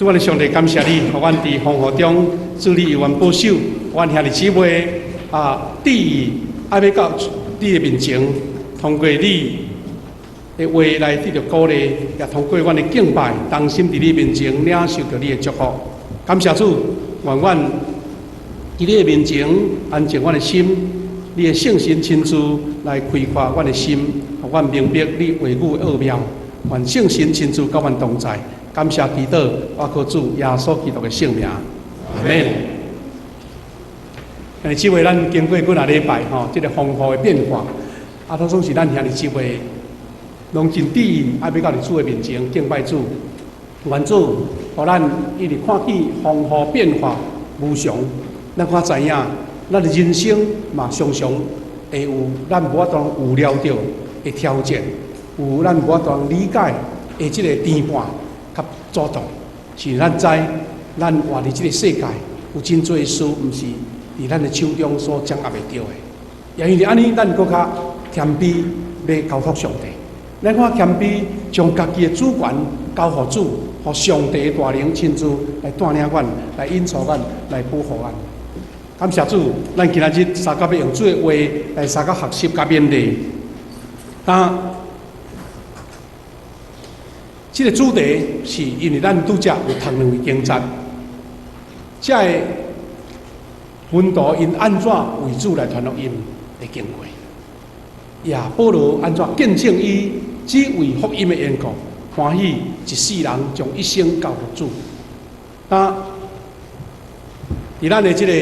主，我的上帝，感謝你，予阮佇風雨中，主你猶原保守，阮兄弟姊妹啊，志意愛欲到你的面前，通過你的話來得著鼓勵，也通過阮的敬拜，同心佇你面前領受著你的祝福。感謝主，願阮佇你的面前安靜阮的心，你的聖神親自來開闊阮的心，予阮明白你話語的奧妙。願聖神親自佮阮同在。感謝祈禱，我靠主耶穌基督的聖名，阿門。兄弟姊妹，咱經過幾若禮拜吼，這個風雨的變化，啊，都總是咱兄弟姊妹攏真致意，愛欲到佇主的面前敬拜主。願主，予咱一直看見風雨變化無常，咱看知影，咱的人生嘛常常會有咱無法度預料著的挑戰，有咱無法度理解的這個牽絆佮阻擋，是咱知，咱活佇這個世界有真濟事，毋是佇咱的手中所掌握會著的。也因為按呢，咱閣較謙卑，欲交託上帝。咱看謙卑，將家己的主權交予主，予上帝的大能親自來帶領阮，來引導阮，來保護阮。感謝主，咱今仔日相共欲用主的話來相共學習佮勉勵。那這個主題是因為咱拄才有讀兩位經節，這个門徒𪜶按怎為主來傳福音的經過，也保羅按怎見證伊只為福音的緣故，歡喜一世人將一生交予主。那佇咱的這個。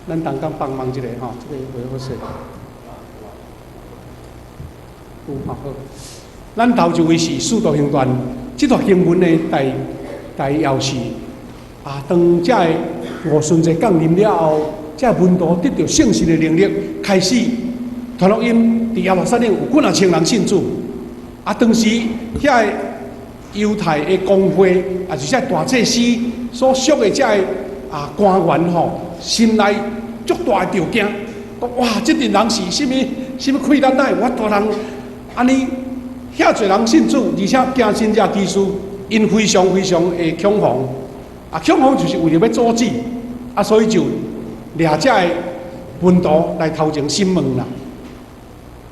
咱同工幫忙一下吼，這个話好勢。有吼好。咱頭一位是《使徒行傳》，這段經文的大大要是啊，當這个五旬節降臨了後，這个門徒得著聖神的能力，開始傳福音，佇耶路撒冷有幾若千人信主。啊，當時遐个猶太的公會，也就是這大祭司所屬的這个啊官員吼，心內足大的著驚，講哇，這陣人是啥物？啥物氣力？哪會有遐濟人按呢遐濟人信主，而且行神蹟奇事，𪜶非常非常的恐慌。啊，恐慌就是為著欲阻止，啊，所以就掠這个門徒來頭前審問啦。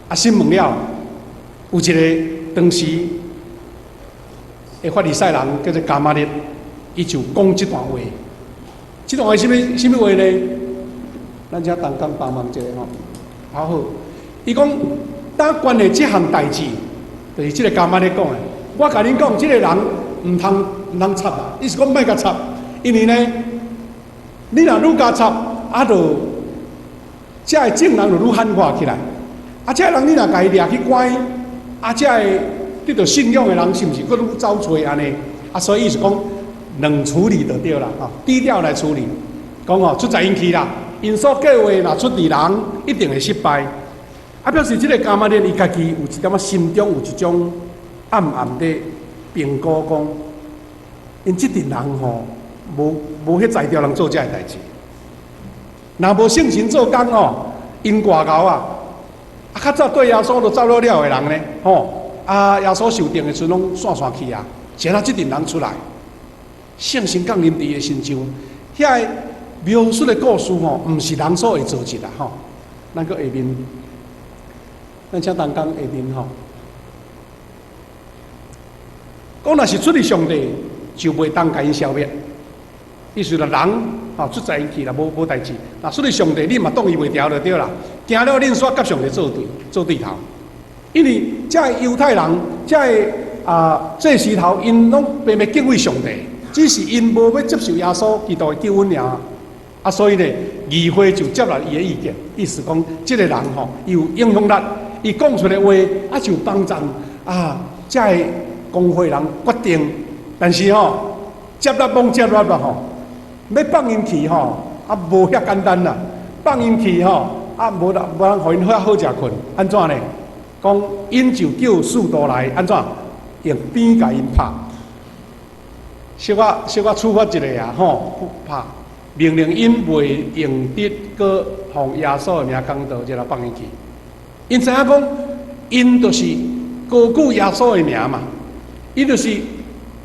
啊，審問了，有一个當時的法利賽人叫做迦瑪列，伊就講這段話。這段話啥物啥物話呢？咱請同工幫忙一下吼。好好，伊講，當關係這項代誌，就是這個迦瑪列講的。我共恁講，這个人毋通毋通插啦，意思講莫共插，因為呢，你若愈共插，啊，就這个眾人就愈喊話起來。啊，這个人你若共伊掠去關，啊，這个得著信仰的人是毋是閣愈走揣按呢？啊，所以意思講，冷處理就對啦，吼，低調來處理。講吼，出在𪜶去啦，𪜶所計劃若出佇人，一定會失敗。啊，表示這個迦瑪列伊家己有一點仔心中有一種暗暗的評估，講，𪜶這陣人吼，無無彼才調通做這个代誌。若無聖神做工吼，𪜶偌𠢕啊！啊，較早對耶穌都走了了的人呢，吼，啊，耶穌受釘的時陣攏散散去啊，是按怎這陣人出來？聖神降臨佇伊的身上，遐個描述的故事吼，毋是人所會做得啦吼。咱閣下面，咱請同工下面吼，講若是出自上帝，就袂當共𪜶消滅。意思若人吼出在𪜶去啦，無無代誌。若出自上帝，你嘛擋伊袂牢就對啦。驚了恁煞佮上帝做對做對頭，因為這個猶太人，這个啊祭司頭，𪜶攏白白敬畏上帝。只是𪜶無欲接受耶穌基督的救恩爾，啊，所以呢，議會就接納伊的意見，意思講，這个人吼，伊有影響力，伊講出來話啊，就幫助啊，這个公會人決定。但是吼，接納罔接納啦吼，欲放𪜶去吼，啊，無遐簡單啦，放𪜶去吼，啊，無人無人予𪜶遐好食睏，按怎呢？講𪜶就叫使徒來按怎，用鞭共𪜶拍。小可小可處罰一下啊，吼，拍，命令𪜶袂用得閣奉耶穌的名講道，才來放𪜶去。𪜶知影講，𪜶就是高舉耶穌的名嘛，伊就是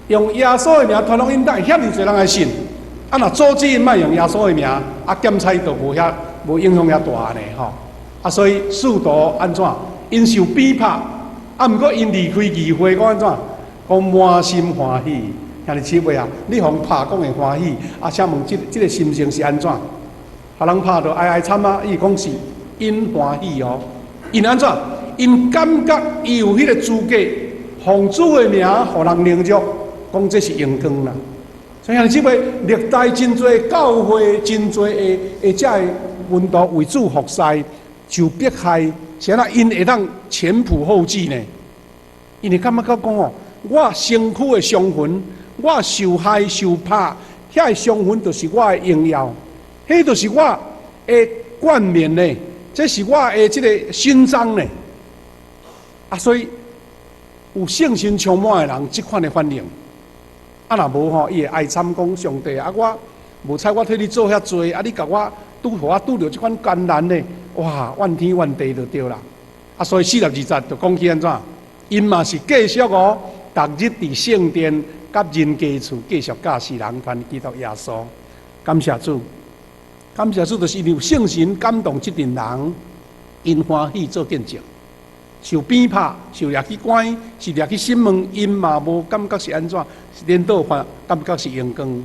用耶穌的名傳福音，才會遐爾濟人來信。啊，若阻止𪜶莫用耶穌的名，啊，檢採就無遐無影響遐大呢吼。啊，所以使徒按怎？𪜶受逼迫，啊，毋過𪜶離開議會講按怎？講滿心歡喜。兄弟姊妹啊，你予人拍講會歡喜，啊，請問這個心情是按怎？予人拍著哀哀慘啊！伊講是𪜶歡喜哦，𪜶按怎？𪜶感覺伊有彼個資格，奉主的名，予人凌辱，講這是榮光啦。所以兄弟姊妹，歷代真濟教會，真濟的這个門徒為主服侍，受迫害，是按怎𪜶會當前仆後繼呢？因為感覺講哦，我身軀的傷痕，我受害受拍，遐个傷痕就是我的榮耀，彼就是我的冠冕呢，這是我的這个勳章呢。啊，所以有聖神充滿的人，這款的反應。啊，若無吼，伊會哀慘講上帝啊，我無彩我替你做遐濟，啊，你共我拄予我拄著這款艱難呢，哇，怨天怨地就對啦。啊，所以42節就講起按怎？𪜶嘛是繼續哦，逐日佇聖殿佮人家厝繼續教示人傳基督耶穌。感謝主，感謝主，就是因為有聖神感動這陣人，𪜶歡喜做見證。受鞭拍，受掠去關，是掠去審問，𪜶嘛無感覺是按怎，顛倒反感覺是榮光。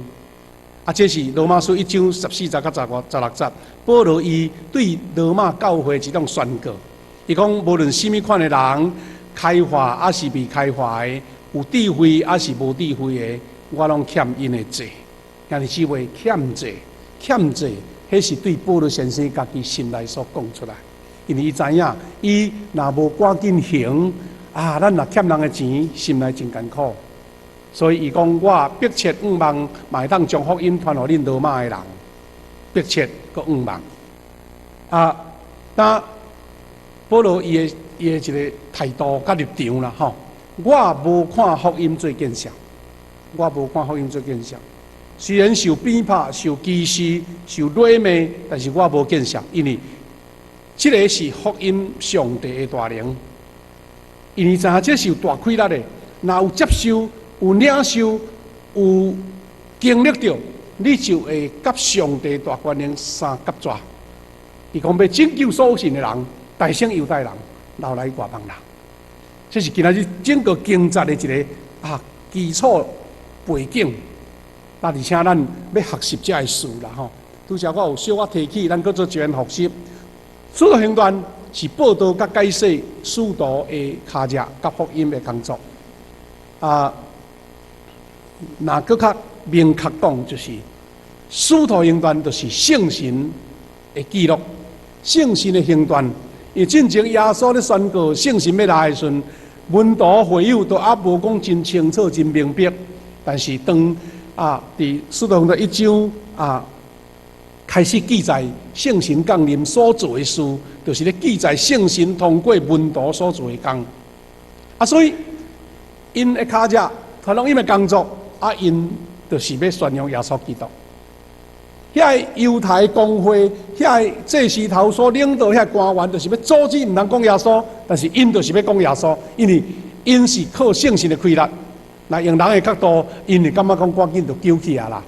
啊，這是羅馬書1章14節佮15、16節，保羅伊對羅馬教會一種宣告。伊講無論啥物款的人，開化抑是未開化的，有智慧抑是無智慧的，我攏欠𪜶的債。兄弟姊妹，欠債，欠債，彼是對保羅先生家己心內所講出來。因為伊知影，伊若無趕緊行，啊，咱若欠人的錢，心內真艱苦。所以伊講，我迫切向望，嘛會當將福音傳予恁羅馬的人，迫切閣向望。啊，那保羅伊的一个態度佮立場啦，吼，我無看福音做見笑，我無看福音做見笑。雖然受鞭拍、受歧視、受辱罵，但是我無見笑，因為這个是福音上帝的大能。因為知影這是有大氣力的，若有接受、有領受、有經歷著，你就會佮上帝大權能相合作。伊講欲拯救所有信的人，大先猶太人，後來外邦人。這是今仔日整個經節的一个基礎背景。啊，而且咱欲學習這个事啦吼。拄才我有小可提起，咱閣做一遍複習。使徒行傳是報道佮解釋使徒的跤跡佮福音的工作。啊，若閣較明確講，就是使徒行傳就是聖神的記錄，聖神的行傳。因為進前耶穌咧宣告聖神欲來的時陣，門徒會友都猶無講真清楚、真明白。但是當佇使徒行傳1章開始記載聖神降臨所做的事，就是咧記載聖神通過門徒所做的工。啊，所以𪜶的跤跡，傳福音的工作，啊，𪜶就是欲宣揚耶穌基督。遐个猶太公會，遐个祭司頭所領導遐官員，就是欲阻止毋通講耶穌，但是𪜶就是欲講耶穌，因為𪜶是靠聖神的氣力。若用人的角度，𪜶會感覺講趕緊就救起來啦。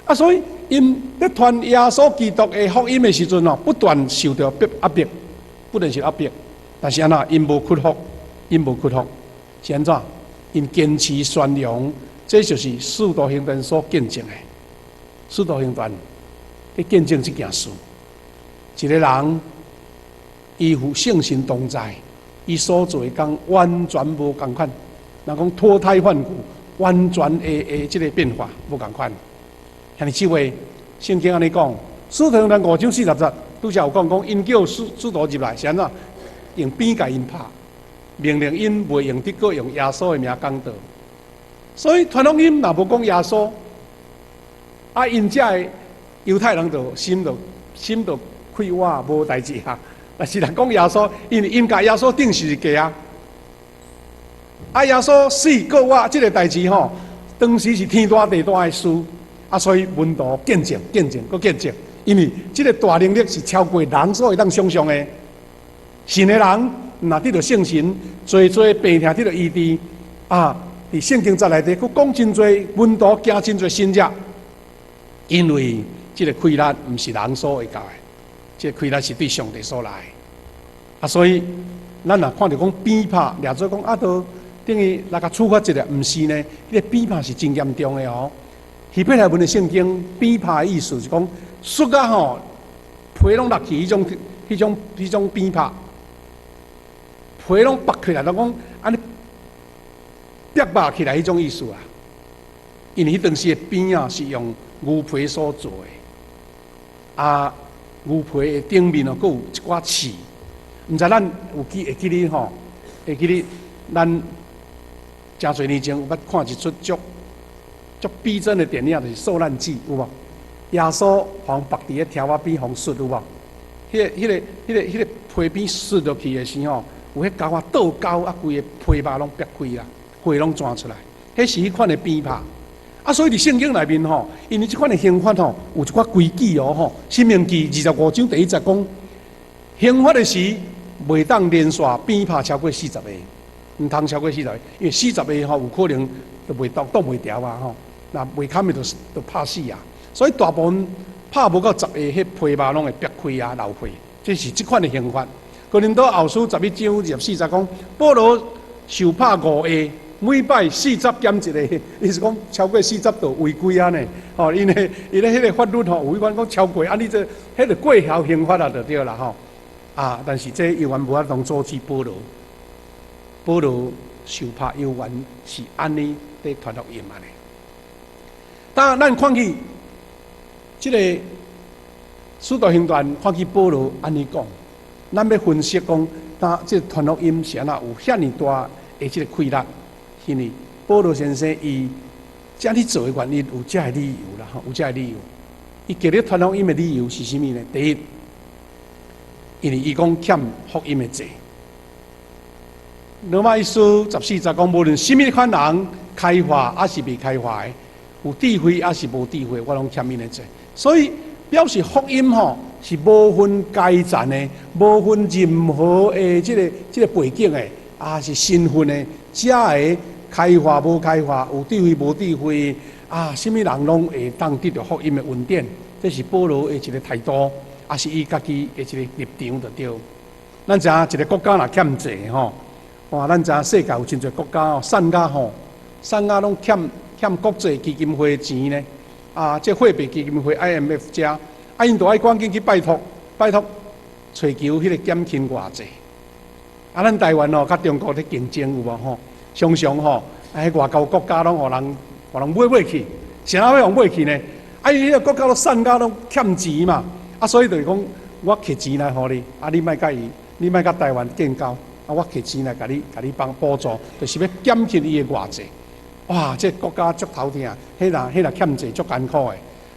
啊，所以𪜶咧傳耶穌基督的福音的時陣哦，不斷受著壓迫，不斷受壓迫。但是按怎，𪜶無屈服，𪜶無屈服，是按怎？𪜶堅持宣揚，這就是使徒行傳所見證的。使徒行傳去見證這件事。一个人，伊有聖神同在，伊所做的工完全無仝款。人講脫胎換骨，完全的這个變化無仝款。兄弟姊妹，聖經按呢講，使徒行傳5章40節，拄才有講講，𪜶叫使徒入來是按怎？用鞭共𪜶拍，命令𪜶袂用得閣用耶穌的名講道。所以傳福音若無講耶穌，啊，𪜶遮的猶太人就心就開活，無代誌啊。但是若講耶穌，因為𪜶共耶穌釘十字架啊，啊，耶穌死復活這个代誌吼，當時是天大地大的事。啊，所以門徒見證、見證、閣見證，因為這个大能力是超過人所會當想像的。信的人若得著聖神，濟濟病痛得著醫治啊！佇聖經節內底，閣講真濟門徒行真濟神跡，因為這个氣力毋是人所會到的，這个氣力是對上帝所來的。啊，所以咱若看著講鞭拍，掠做講啊，都等於來共處罰一下，毋是呢？彼个鞭拍是真嚴重的哦。希伯來文的聖經，鞭拍的意思是講，摔甲吼皮攏落去，彼種鞭拍，皮攏拔起來，就講按呢煏肉起來彼種意思啊。因為彼當時的鞭啊是用牛皮所做的，啊，牛皮的頂面哦，閣有一寡刺。毋知咱有記會記得吼？會記得咱誠濟年前有捌看一齣足足逼真的電影，就是《受難記》，有無？耶穌予人縛佇咧柱仔邊，予摔有無？彼个皮鞭摔落去的時吼，有彼鉤仔倒鈎啊，規个皮肉攏煏開啊，血攏漕出來。彼是彼款的鞭拍。啊，所以佇聖經內面吼，因為這款的刑罰吼，有一寡規矩哦吼。申命記25章第1節講，刑罰的時袂當連續鞭拍超過四十下，毋通超過四十下，因為四十下吼有可能就袂擋擋袂牢啊吼，若袂堪的就拍死啊。所以大部分拍無夠十下，彼皮肉攏會煏開啊，流血。這是這款的刑罰。哥林多後書11章24節講，保羅受拍五下，每擺四十減一下，意思講超過四十就違規啊呢。吼，因為伊咧彼个法律吼有彼款講超過，啊你這彼个過效刑罰啊，就對啦吼。啊，但是這猶原無法度阻止保羅。保羅受拍猶原是按呢佇傳福音按呢。當咱看見這个使徒行傳，看見保羅按呢講，咱欲分析講，當這個傳福音是按怎有遐爾大的這个氣力，因為保羅先生伊遮爾做的原因有這个理由啦，吼，有這个理由。伊極力傳福音的理由是啥物呢？第一，因為伊講欠福音的債。羅馬一書14節講，無論啥物款人開化抑是未開化的，有智慧抑是無智慧，我攏欠𪜶的債。所以表示福音吼是無分階層的，無分任何的這个背景的，抑是身份的，遮个開化無開化，有智慧無智慧，啊，啥物人攏會當得著福音的恩典。這是保羅的一个態度，抑是伊家己的一个立場就對。咱知影一个國家若欠債吼，哇！咱知影世界有真濟國家哦，散甲吼，散甲攏欠國際基金會的錢呢。啊，這貨幣基金會 IMF 遮，啊，𪜶就愛趕緊去拜託，拜託，揣求彼个減輕外債。啊，咱台灣哦，佮中國咧競爭有無吼？常常吼，啊，彼外交國家攏予人，予人買買去，啥人欲予買去呢？啊，伊彼个國家攏散甲攏欠錢嘛，啊，所以就是講，我摕錢來予你，啊，你莫佮伊，你莫佮台灣建交，啊，我摕錢來共你幫補助，就是欲減輕伊的外債。哇，這個國家足頭疼，彼若欠債足艱苦的。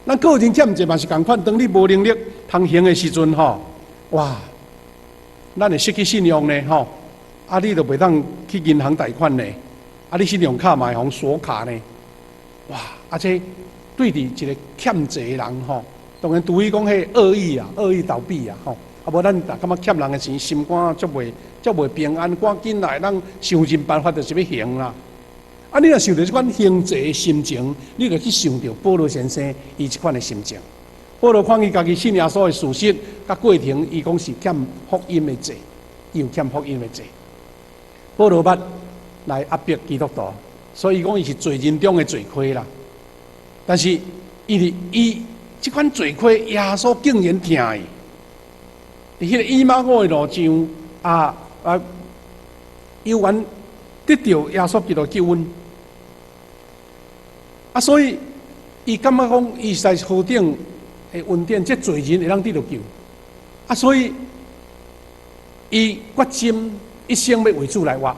咱個人欠債嘛是仝款，當你無能力通還的時陣吼，哇，咱會失去信用呢吼，啊，你就袂當去銀行貸款呢，啊，你信用卡嘛會予鎖卡呢，哇，啊，這對佇一個欠債的人吼，當然除非講彼惡意啊，惡意倒閉啊，吼，啊無咱若感覺欠人的錢，心肝足袂平安，趕緊來，咱想盡辦法就是欲還啦。啊！你若想著這款還債的心情，你就去想著保羅先生伊這款的心情。保羅看伊家己信耶穌的事實，佮過程，伊講是欠福音的債，伊有欠福音的債。保羅捌來壓迫基督徒，所以伊講伊是罪人中的罪魁啦。但是，伊佇伊這款罪魁，耶穌竟然疼伊。佇彼个以馬忤的路上，啊啊，猶原得著耶穌基督救恩。啊，所以伊感覺講，伊實在是何等的恩典，這罪人會當得著救。啊，所以伊決心一生欲為主來活，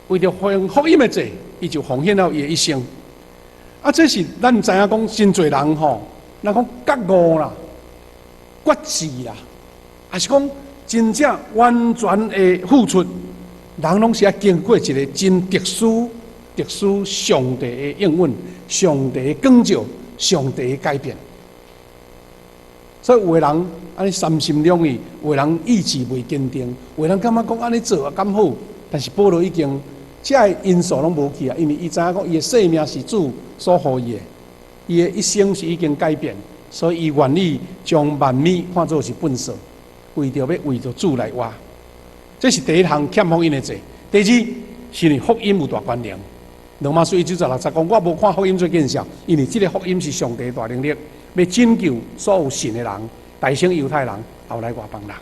為著還福音的債，伊就奉獻了伊的一生。啊，這是咱知影講，真濟人吼，咱講覺悟啦、決志啦，抑是講真正完全的付出，人攏是愛經過一個真特殊。特殊上帝的應允、上帝的光照、上帝的改變。所以有的人按呢三心兩意，有的人意志袂堅定，有的人感覺講按呢做啊敢好，但是保羅已經這个因素攏無去啊，因為伊知影講伊的生命是主所予伊的，伊的一生是已經改變，所以伊願意將萬物看做是糞掃，為著欲為著主來活。這是第一項欠福音的罪。第二是因為福音有大權能。羅馬書一章十六節講，我無看福音做見笑，因為這个福音是上帝大能力，欲拯救所有信的人，大先猶太人，後來外邦人。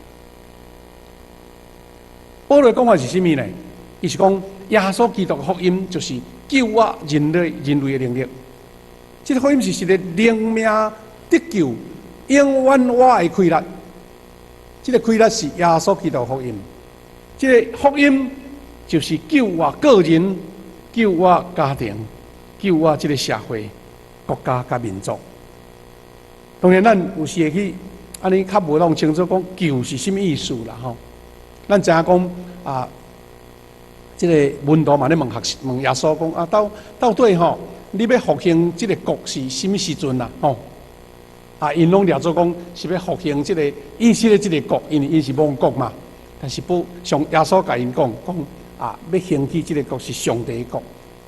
保羅講的是啥物呢？伊是講耶穌基督的福音就是救活人類的能力。這个福音是一個靈命得救、永遠活的氣力。這个氣力是耶穌基督的福音。這个福音就是救活個人、救活家庭、救活這个社會、國家佮民族。當然，咱有時會去按呢較無弄清楚，講救是啥物意思啦吼。咱知影講啊，這个門徒嘛咧問學問耶穌講啊，到底吼，你欲復興這个國是啥物時陣啊？吼啊，𪜶攏掠做講是欲復興這个以色列這个國，因為𪜶是亡國嘛。但是不上耶穌共𪜶講講啊，欲興起這个國是上帝的國，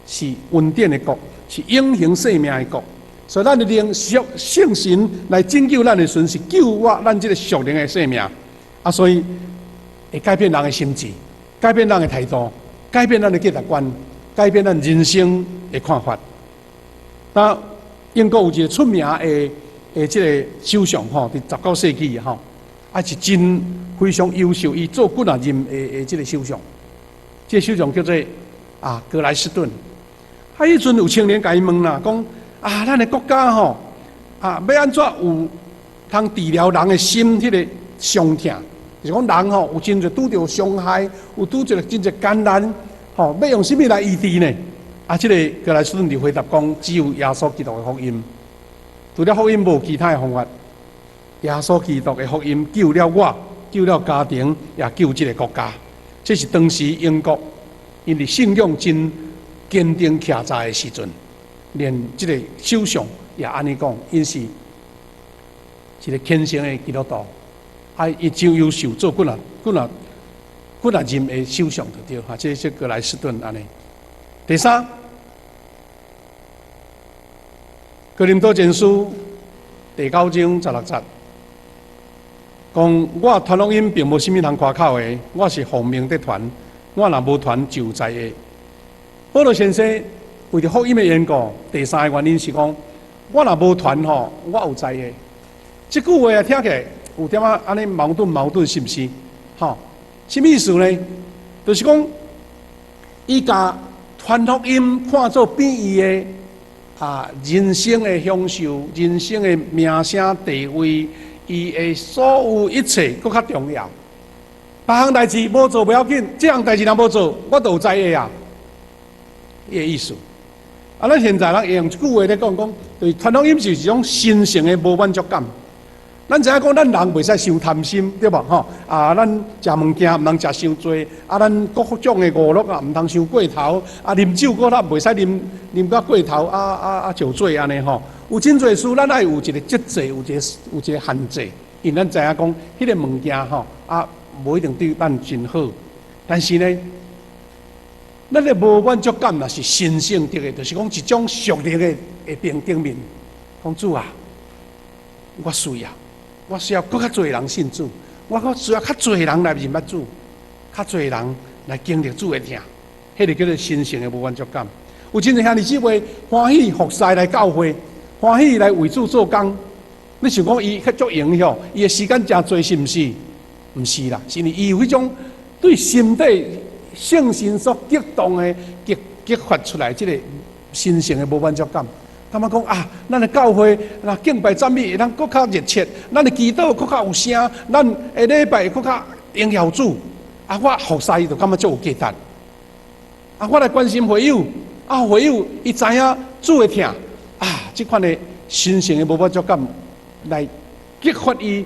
是恩典的國，是永恆生命的國。所以咱的靈屬聖神來拯救咱的時陣，是救活咱這个屬靈的生命啊，所以會改變人的心智，改變人的態度，改變咱的價值觀，改變咱人生的看法。那英國有一個出名的這个首相吼，佇19世紀吼，啊是真非常優秀，伊做幾若任的這个首相，這个首相叫做啊格萊斯頓。啊，彼陣有青年共伊問啦，講啊，咱的國家吼啊，欲按怎有通治療人的心彼个傷痛，就是講人吼有真濟拄著傷害，有拄著真濟艱難，吼，欲用啥物來醫治呢？啊，這个格萊斯頓就回答講，只有耶穌基督的福音，除了福音無其他的方法。耶穌基督的福音救了我，救了家庭，也救這个國家。這是當時英國𪜶的信仰真堅定徛在的時陣，連這个首相也按呢講，𪜶是一个虔誠的基督徒，啊，伊真優秀，做幾若幾若幾若任的首相就對，哈，這是格萊斯頓按呢。第三，哥林多前書第九章十六節，講我傳福音並無啥物通誇口的，我是奉命得傳，我若無傳就有災禍。保羅先生為著福音的緣故，第三个原因是講，我若無傳吼，我有災禍。這句話啊，聽起來有點仔按呢矛盾矛盾，是毋是？吼，啥物意思呢？就是講，伊共傳福音看做比伊的啊人生的享受、人生的名聲地位，伊的所有一切閣較重要。別項代誌無做無要緊，這項代誌若無做，我就有災禍啊！伊的意思。啊，咱現在人會用一句話咧講講，就是傳福音就是一種神聖的無滿足感。咱知影講，咱人袂使傷貪心，對無吼？啊，咱食物件毋通食傷濟，啊，咱各種的娛樂啊，毋通傷過頭，啊，啉酒閣較袂使啉甲過頭，啊啊啊，酒醉按呢吼。有真濟事，咱愛有一个節制，有一个限制，因為咱知影講，彼个物件吼，啊，無一定對咱真好。但是呢，咱的無滿足感若是神聖的，就是講一種屬靈的頂頂面，講主啊，我需要。我需要閣較濟人信主，我閣需要較濟人來認捌主，較濟人來經歷主的疼，彼个叫做神聖的無滿足感。有真濟兄弟姊妹歡喜服侍來教會，歡喜來為主做工。你想講伊較足閒吼，伊的時間誠濟是毋是？毋是啦，是因為伊有彼種對心底聖神所激動的激發出來這个神聖的無滿足感。感覺講啊，咱的教會若敬拜讚美會當閣較熱切，咱的祈禱閣較有聲，咱的禮拜閣較榮耀主。啊，我服侍就感覺足有價值。啊，我來關心會友，啊，會友伊知影主的疼，啊，這款的神聖的無滿足感來激發伊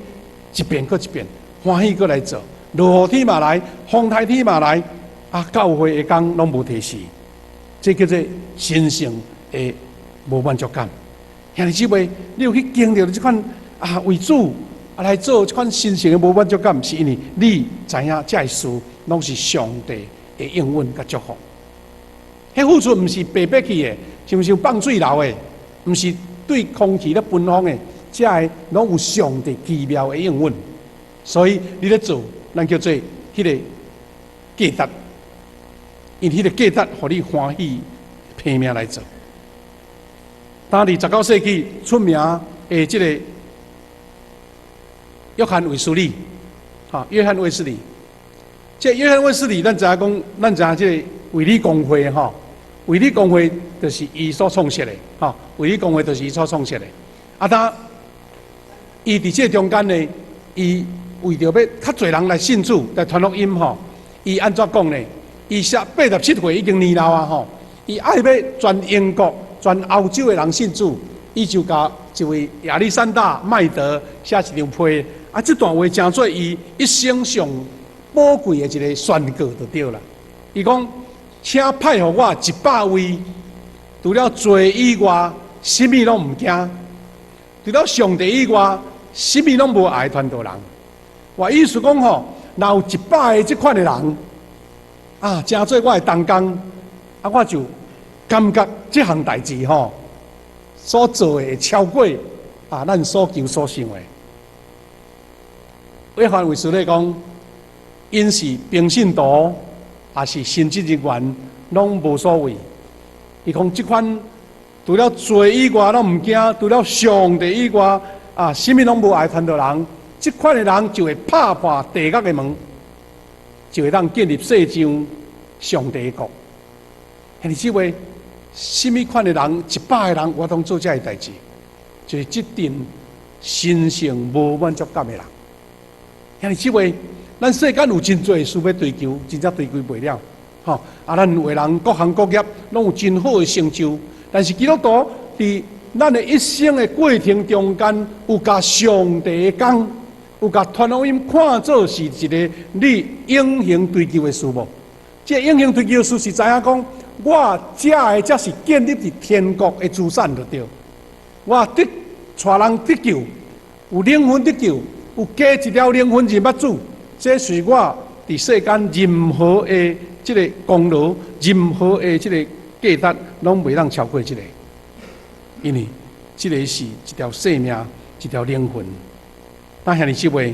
一遍閣一遍歡喜閣來做。落雨天嘛來，風颱天嘛來，啊，教會的工攏無提示。這叫做神聖的無滿足感。兄弟姊妹，你有去經歷這款啊為主啊來做這款神聖的無滿足感，是因為你知影這个事攏是上帝的應允佮祝福。彼付出毋是白白去的，像像放水流的，毋是對空氣咧奔放的，這个攏有上帝奇妙的應允。所以你咧做，咱叫做彼个價值，因彼个價值，予你歡喜拼命來做。當佇19世紀出名的這個約翰衛斯理，哈，約翰衛斯理，這約翰衛斯理，咱知影講，咱知影這個衛理公會吼，衛理公會就是伊所創設的，吼，衛理公會就是伊所創設的。啊，當伊佇這中間呢，伊為著欲較濟人來信主，來傳福音吼，伊按怎講呢？伊寫87歲已經年老啊吼，伊愛欲全英國、全歐洲的人信主，伊就共一位亞歷山大麥德寫一張批，啊，這段話成做伊一生上寶貴的一個宣告就對啦。伊講，請派予我100位，除了罪以外，啥物攏毋驚；除了上帝以外，啥物攏無愛傳道人。我意思講吼，若有100個這款的人，啊，成做我的同工，啊，我就感覺這項代誌吼，所做的會超過啊，咱所求所想的。約翰衛斯理講，𪜶是平信徒，抑是神職人員，攏無所謂。伊講這款除了罪以外攏毋驚，除了上帝以外，啊，啥物攏無愛傳道人，這款的人就會拍破地獄的門，就會當進入世上上帝的國。兄弟姊妹，啥物款的人，100個人，我攏做這个代誌，就是這陣神聖無滿足感的人。兄弟姊妹，咱世間有真濟事欲追求，真正追求袂了，吼！啊，咱有的人各行各業攏有真好的成就，但是基督徒佇咱的一生的過程中間，有共上帝的工，有共傳福音看做是一個你永恆追求的事無？這個永恆追求的事是知影講，我這个才是建立佇天國的資產就對。我得帶人得救，有靈魂得救，有加一條靈魂認捌主，這是我佇世間任何的這个功勞，任何的這個價值，攏袂當超過這个。因為這个是一條生命，一條靈魂。那兄弟姊妹，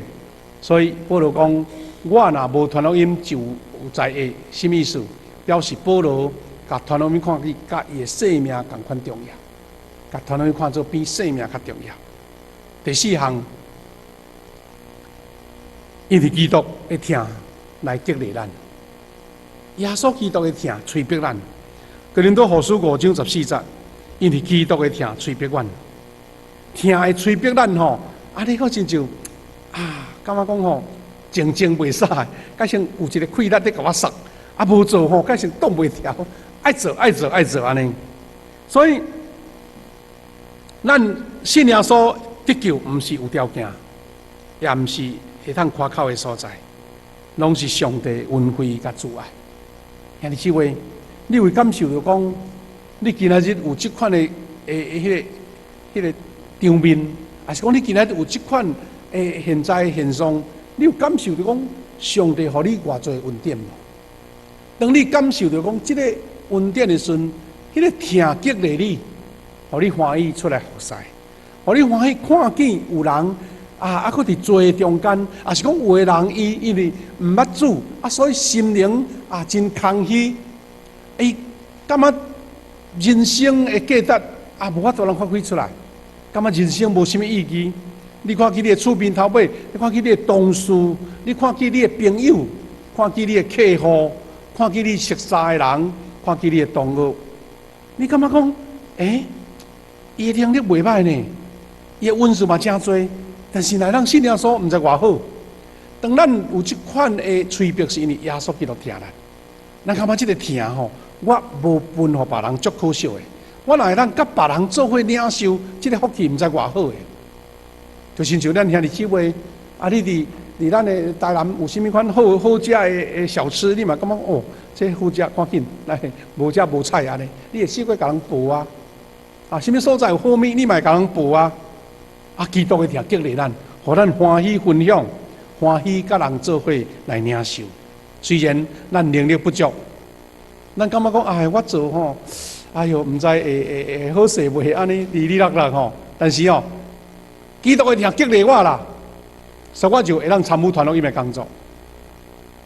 所以保羅講，我若無傳福音，就有災厄，什麼意思？表示保羅共傳福音看起，佮伊的性命仝款重要，共傳福音看做比性命較重要。第四項，因為基督的疼來激勵咱，耶穌基督的疼催逼咱。哥林多後書5章14節，因為基督的疼催逼阮，疼會催逼咱吼，啊，你閣親像啊，感覺講吼，靜靜袂使，敢像有一個氣力佇共我捒，啊，無做吼，敢像擋袂牢，愛做愛做愛做按呢。所以，咱信耶穌得救，毋是有條件，也毋是會當誇口的所在，攏是上帝恩惠佮慈愛。兄弟姊妹，你會感受著講，你今仔日有這款的彼個場面，抑是講你今仔日有這款的現在現象，你有感受著講上帝予你偌濟恩典無？當你感受著講這个恩典的時陣，彼個疼激勵你，予你歡喜出來服侍，予你歡喜看見有人啊，閣佇罪中間，抑是講有的人伊因為毋捌主啊，所以心靈啊真空虛，伊感覺人生的價值啊無法度通發揮出來，感覺人生無啥物意義。你看見你的厝邊頭尾，你看見你的同事，你看見你的朋友，看見你的客戶，看見你熟似的人，看見你的同學，你感覺講，欸，伊的能力袂䆀呢，伊的恩賜嘛誠濟，但是若咱信耶穌，毋知偌好。當咱有這款的催逼，是因為耶穌基督疼咱。咱感覺這个疼吼，我無分予別人足可惜的。我若會當佮別人做伙領受這个福氣，毋知偌好的。就親像咱兄弟姊妹，啊，你佇佇咱的台南有啥物款好好食的小吃，你嘛感覺哦，這好食，趕緊來無食無彩按呢，你會試過共人報啊？啊，啥物所在有好物，你嘛會共人報啊？啊，基督的疼激勵咱，予咱歡喜分享，歡喜佮人做伙來領受。雖然咱能力不足，咱感覺講哎，我做吼，哎喲，毋知會好勢袂按呢，離離落落吼。但是哦，基督的疼激勵我啦，所以我就會當參與傳福音的工作。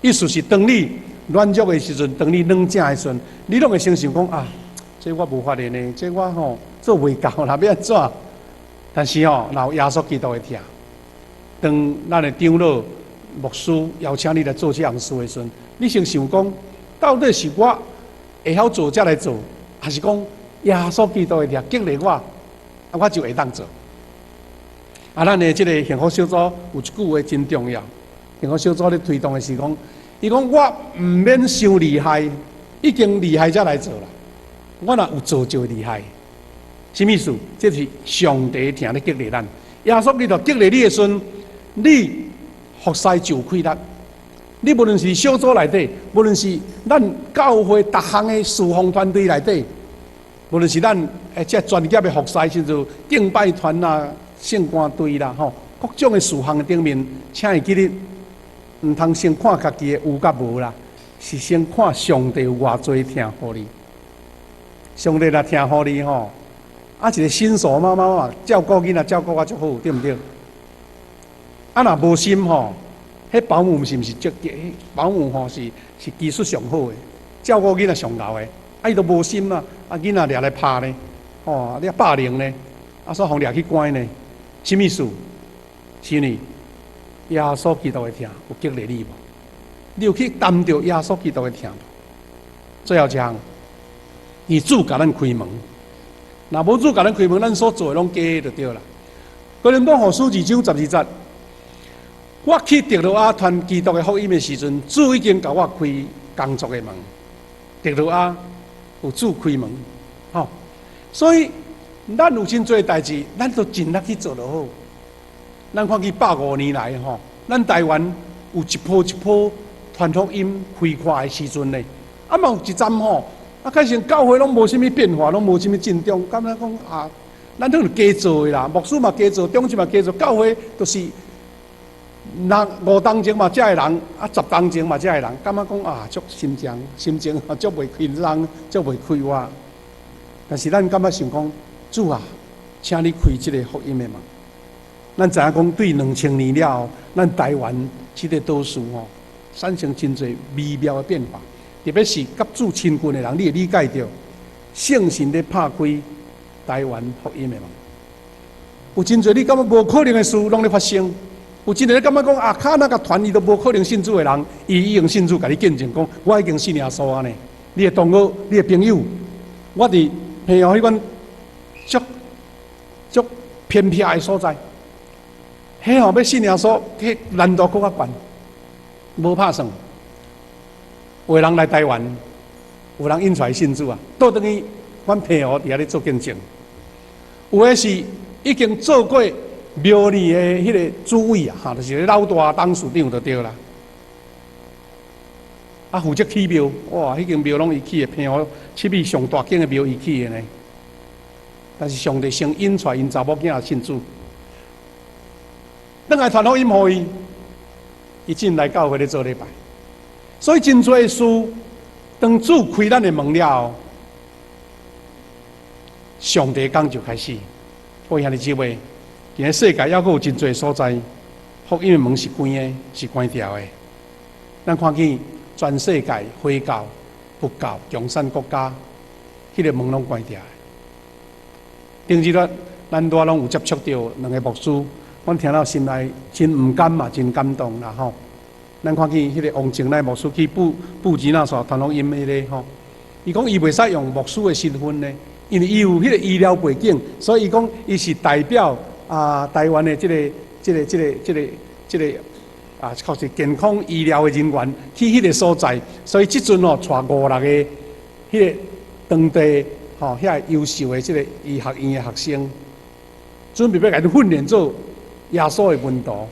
意思是，當你軟弱的時陣，當你軟正的時陣，你攏會先想講啊，這我無法的呢，這我吼做袂到啦，欲按怎？但是吼，若有耶穌基督的疼，當咱的長老、牧師邀請你來做這項事的時陣，你先想講，到底是我會曉做才來做，還是講耶穌基督的疼激勵我，啊，我就會當做。啊，咱的這个幸福小組有一句話真重要，幸福小組咧推動的是講，伊講我毋免傷厲害，已經厲害才來做啦。我若有做就會厲害。啥物意思？這是上帝疼咧激勵咱。耶穌基督激勵你的時陣，你服侍就有氣力。你無論是小組內底，無論是咱教會逐項的事奉團隊內底，無論是咱這專業的服侍，甚至敬拜團啦、聖歌隊啦，吼，各種的事項頂面，請會記得，毋通先看家己的有佮無啦，是先看上帝有偌濟疼予你。上帝若疼予你吼，啊，一个新手媽媽嘛，照顧囡仔照顧啊足好，對毋對？啊，若無心吼，彼保姆是毋是足？保姆吼是技術上好的，照顧囡仔上𠢕的，啊，伊都無心啊，啊，囡仔掠來拍呢，吼，你霸凌呢，啊，煞予掠去關呢，啥物意思？是因為耶穌基督的疼有激勵你無？你有去擔著耶穌基督的疼無？最後一項，伊主共咱開門。若無主共咱開門，咱所做的攏假的就對啦。哥林多後書二章十二節，我去特洛阿傳基督的福音的時陣，主已經共我開工作的門。特洛阿有主開門，吼，所以咱有真濟代誌，咱都盡力去做就好。咱看見150年來，吼，咱台灣有一波一波傳福音開闊的時陣呢，啊嘛有一陣吼。啊，開始教會攏無啥物變化，攏無啥物進展，感覺講啊，咱都是加做的啦，牧師嘛加做，長執嘛加做，教會就是六五當前嘛，遮个人，啊十當前嘛遮个人，感覺講啊，足心情，心情足袂輕鬆，足袂快活。但是咱感覺想講，主啊，請你開這个福音的門。咱知影講，對2000年了後，咱台灣這个島嶼吼，產生真濟微妙的變化。特別是佮主親近的人，你會理解著聖神咧拍開台灣福音的門。有真濟你感覺無可能的事，攏咧發生。有真濟你感覺講啊，較那個團伊都無可能信主的人，伊已經信主，共你見證講，我已經信耶穌按呢。你的同學、你的朋友，我佇平湖彼款足足偏僻的所在，彼吼欲信耶穌，彼難度閣較懸，無拍算。有的人來台灣，有人引出來信主啊，倒轉去阮平湖佇遐咧做見證。有的是已經做過廟裡的彼个主委啊，哈，就是老大董事長就對啦。啊，負責起廟，哇，彼間廟攏伊起的，平湖七美上大間的廟伊起的呢。但是上帝先引出來𪜶查某囝信主，轉來傳福音予伊，伊進來教會咧做禮拜。所以真濟事，當主開咱的門了後，上帝工就開始。各位兄弟姊妹，佇个世界猶閣有真濟所在，福音的門是關的，是關牢的。咱看見全世界回教、佛教、共產國家，彼个門攏關牢的。頂日咱咱拄仔攏有接觸著兩个牧師，阮聽了心內真毋甘嘛，真感動啦吼。咱看見彼个王靜乃牧師去布布吉納索傳福音彼个吼，伊講伊袂使用牧師的身份呢，因為伊有彼个醫療背景，所以伊講伊是代表啊台灣的這個啊，確實健康醫療的人員去彼個所在，所以這陣哦，帶五六个彼个當地吼遐優秀的這个醫學院的學生，準備欲共𪜶訓練做耶穌的門徒。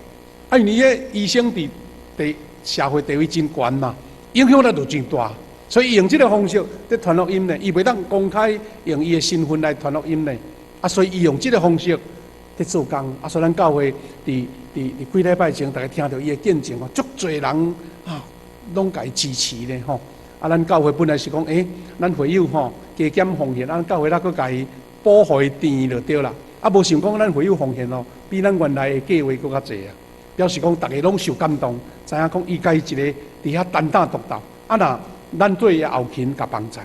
啊，因為伊個醫生佇地社會地位真懸嘛，影響力就真大，所以用這個方式佇傳福音呢，伊袂當公開用伊的身份來傳福音呢，啊，所以伊用這個方式佇做工，啊，所以咱教會佇佇佇幾禮拜前，逐家聽著伊的見證哦，足濟人啊，攏共伊支持咧吼。啊，咱教會本來是講，咱會友吼加減奉獻，咱教會猶閣共伊補予伊錢就對啦。啊，無想講咱會友奉獻哦，比咱原來的計劃閣較濟啊。表示講逐家攏受感動，知影講伊家己一個佇遐單打獨鬥。啊，若咱對伊後勤共幫贊。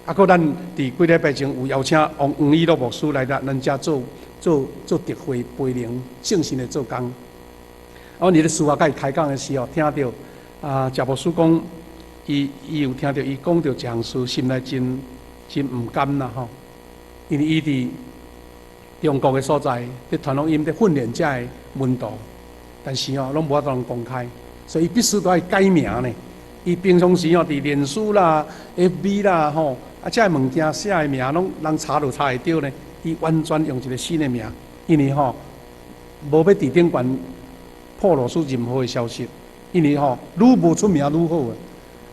啊，閣咱佇幾禮拜前有邀請王黃以樂牧師來咱咱遮做做做特會培靈聖神的做工。啊，阮佇咧私下共伊開講的時候，聽著啊，謝牧師講，伊伊有聽著伊講著一項事，心內真真毋甘啦吼。因為伊佇中國的所在，佇傳福音、佇訓練遮的門徒，但是吼攏無法度公開，所以伊必須都愛改名呢。伊平常時吼佇臉書啦、FB 啦吼，啊，遮个物件寫的名攏人查就查會著呢。伊完全用一個新的名，因為吼無欲佇頂懸暴露出任何的消息，因為吼愈無出名愈好啊。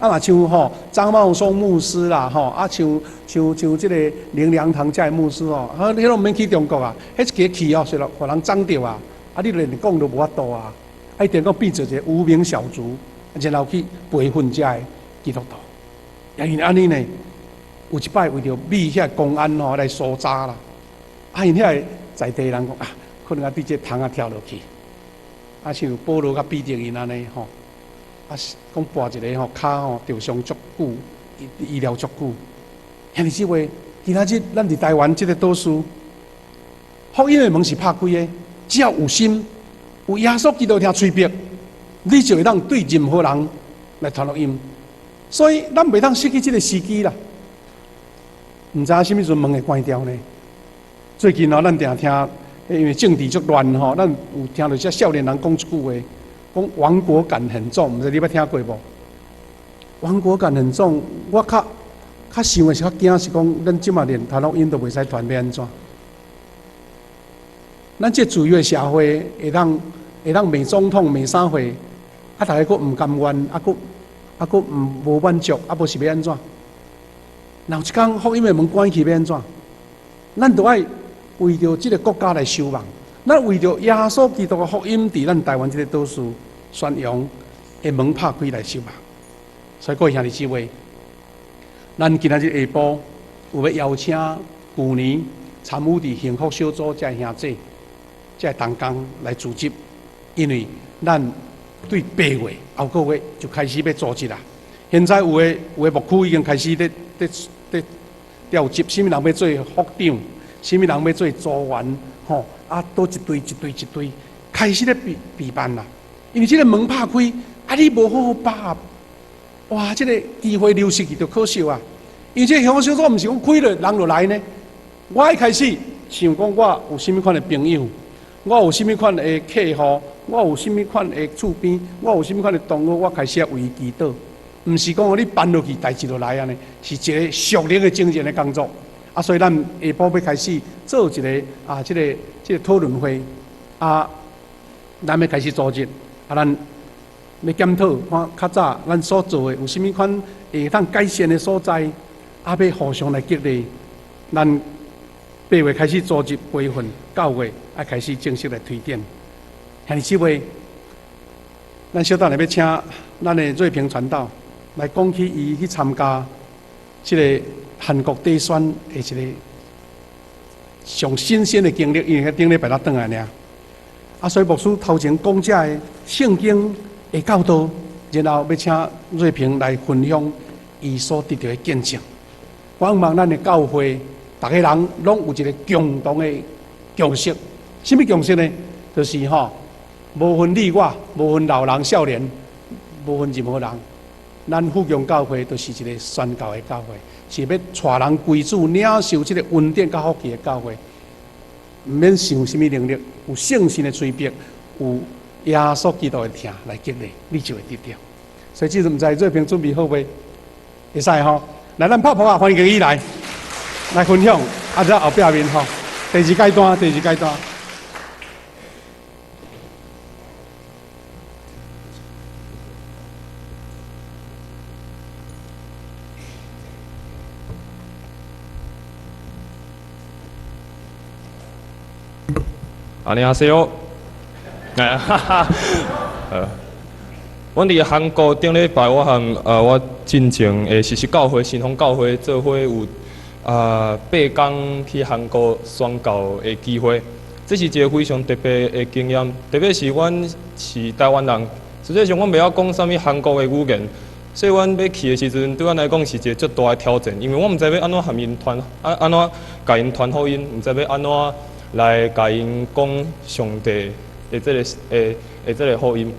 啊，若像吼張茂松牧師啦，吼啊，像像像這個靈糧堂遮的牧師吼，啊，你攏毋免去中國啊，彼一个去哦，是咯，予人摠著啊，啊，你連講都無法度啊，啊，一定講變做一個無名小卒，然後去培訓遮的基督徒。也因為按呢呢，有一擺為著避遐公安吼來搜查啦，啊，𪜶遐个在地人講啊，可能啊佇這個窗仔跳落去，啊，像保羅佮彼得𪜶按呢吼。啊，是講跋一個吼，跤吼著傷足久，醫醫療足久。兄弟姊妹，今仔日咱佇台灣這個島嶼，福音的門是拍開的，只要有心，有耶穌基督聽催逼，你就會當對任何人來傳福音。所以咱袂當失去這個時機啦。毋知影啥物時陣門會關掉呢？最近哦，咱定聽，因為政治足亂吼，咱有聽著這少年人講一句話，講亡國感很重，毋知你捌聽過無？亡國感很重，我較較想的是較驚是講，咱這馬連傳福音都袂使傳，欲按怎？咱這自由的社會會當會當罵總統罵啥貨，啊，逐家閣毋甘願，啊，閣啊閣毋無滿足，啊，無是欲按怎？若有一工福音的門關起，欲按怎？咱著愛為著這個國家來守望。咱為著耶穌基督的福音，佇咱台灣這個島嶼宣揚的門拍開來守望。所以各位兄弟姊妹，咱今仔日下晡有欲邀請舊年參與佇幸福小組遮兄姊、遮同工來組織，因為咱對8月後個月就開始欲組織啦。現在有的有的牧區已經開始咧咧咧調集，啥物人欲做副長，啥物人欲做組員，吼啊，都一隊一隊一隊開始咧備備辦啦。因為這個門拍開，啊，你無好好把握，哇，這個機會流失去就可惜啊。因為這個幸福小組毋是講開了人就來呢。我一開始想講，我有啥物款的朋友，我有啥物款的客戶，我有啥物款的厝邊，我有啥物款的同學，我開始為伊祈禱。毋是講你辦落去，代誌就來按呢，是一個屬靈的精進的工作。啊，所以咱下晡欲開始做一個啊，這個這個討論會啊，咱欲開始組織啊，咱欲檢討看較早咱所做的有啥物款會當改善的所在，啊，欲互相來激勵。咱8月開始組織培訓，9月愛開始正式來推展。兄弟姊妹，咱小等下欲請咱的瑞平傳道來講起伊去參加這個韓國地選的一個上新鮮的經歷，因為頂禮拜才轉來爾。啊，所以牧師頭前講這个聖經的教導，然後欲請瑞平來分享伊所得著的見證。我望咱的教會，逐个人攏有一個共同的共識。啥物共識呢？就是吼，無分你我，無分老人少年，無分任何人，咱富強教會就是一個宣教的教會，是欲帶人歸主、領受這個恩典佮福氣的教會。毋免想啥物能力，有聖神的催逼，有耶穌基督的疼來激勵，你就會得著。所以這陣毋知瑞平準備好未？會使吼，來，咱拍噗仔歡迎伊來來分享。啊，這後壁面吼，第二階段，第二階段。 안녕하세요。哎，哈哈，阮佇韓國頂禮拜，我和我進前的實習教會新豐教會做伙有8工去韓國宣教的機會，這是一個非常特別的經驗。特別是阮是台灣人，實際上阮袂曉講啥物韓國的語言，所以阮欲去的時陣，對阮來講是一個足大的挑戰，因為阮毋知欲按怎和𪜶傳，按怎共𪜶傳福音，毋知欲按怎來共𪜶講上帝的這個福音。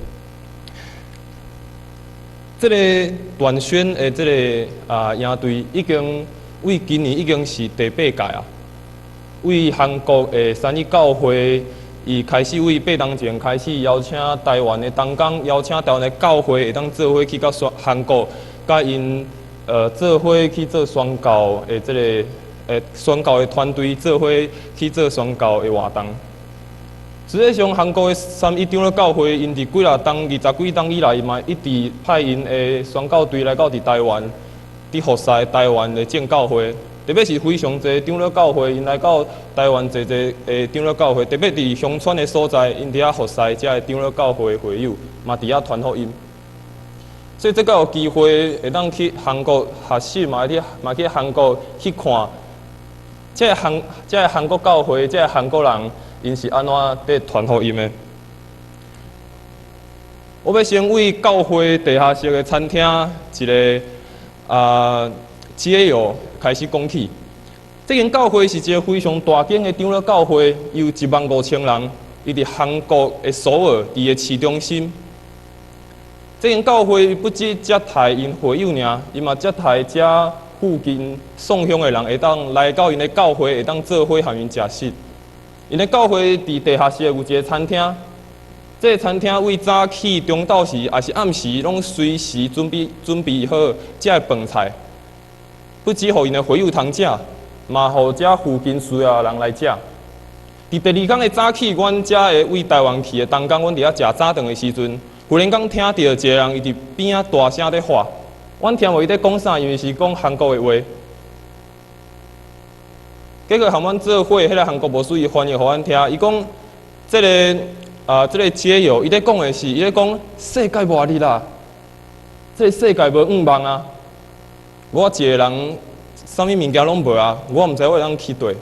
這個斷宣的這個營隊已經為今年已經是第八屆啊。為韓國的三一教會，伊開始為8冬前開始邀請台灣的同工，邀請台灣的教會會當做伙去到韓國，佮𪜶做伙去做宣教的這個宣教的團隊做伙去做宣教的活動。實際上，韓國的三一長老教會，𪜶佇幾若冬、20幾冬以來，嘛一直派𪜶的宣教隊來到佇台灣，佇服侍台灣的正教會。特別是非常濟長老教會，𪜶來到台灣濟濟的長老教會，特別佇鄉村的所在，𪜶佇遐服侍遮的長老教會會友，嘛佇遐傳福音。所以這個有機會會當去韓國學習，嘛去韓國去看，這個韓國教會，這個韓國人，𪜶是按怎佇傳福音的？我欲先為教會地下室的餐廳一个街友開始講起。這間教會是一個非常大間的長老教會，有1萬5千人，伊佇韓國的首爾，佇個市中心。這間教會不止接待𪜶會友爾，伊嘛接待遮附近宋鄉的人，會當來到𪜶的教會，會當做伙和𪜶食食。𪜶的教會佇地下室有一個餐廳，這個餐廳為早起、中晝時，抑是暗時，攏隨時準備好遮的飯菜，不止予𪜶的會友通食，嘛予遮附近需要的人來食。佇第二工的早起，阮遮的為台灣去的同工，阮佇遐食早頓的時陣，忽然間聽著一個人伊佇邊仔大聲咧喊，阮聽無伊咧講啥，因為是講韓國的話。結果和阮做伙，彼個韓國牧師伊翻譯予阮聽，伊講這個街友，伊咧講的是，伊咧講世界末日啦，這個世界無向望啊！我一個人，啥物物件攏無啊，我毋知我會當去佗。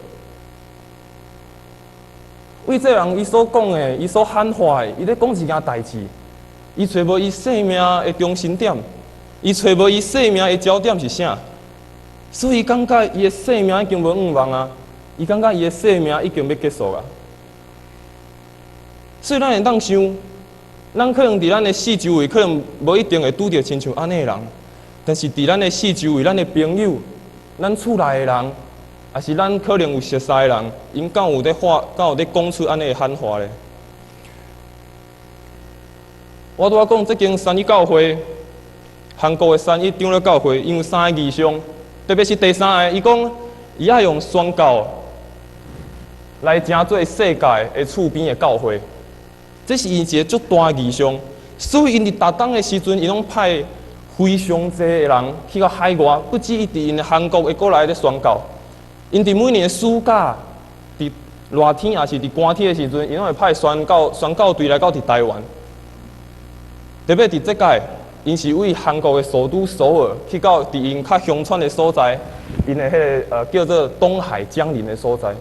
為這個人伊所講的，伊所喊話的，伊咧講一件代誌，伊揣無伊生命的中心點，伊揣無伊生命的焦點是啥？所以伊感覺伊的生命已經無向望啊！伊感覺伊的生命已經欲結束啊！所以咱會當想，咱可能佇咱的四周圍，可能無一定會拄著親像按呢的人，但是佇咱的四周圍，咱的朋友、咱厝內的人，抑是咱可能有熟似的人，𪜶敢有咧喊，敢有咧講出按呢的喊話咧？我拄仔講，這間三一教會，韓國的三一長老教會，𪜶有三個異象。特別是第三個，伊講伊愛用宣教來成做世界的厝邊的教會，這是𪜶一個足大的異象。所以𪜶佇逐冬的時陣，𪜶攏派非常濟的人去到海外，不止佇𪜶韓國會過來咧宣教。𪜶佇每年的暑假，佇熱天抑是佇寒天的時陣，𪜶攏會派宣教隊來到佇台灣。特別佇這屆，𪜶是為韓國的首都首爾去到佇𪜶較鄉村的所在，𪜶的彼個叫做東海江林的所在。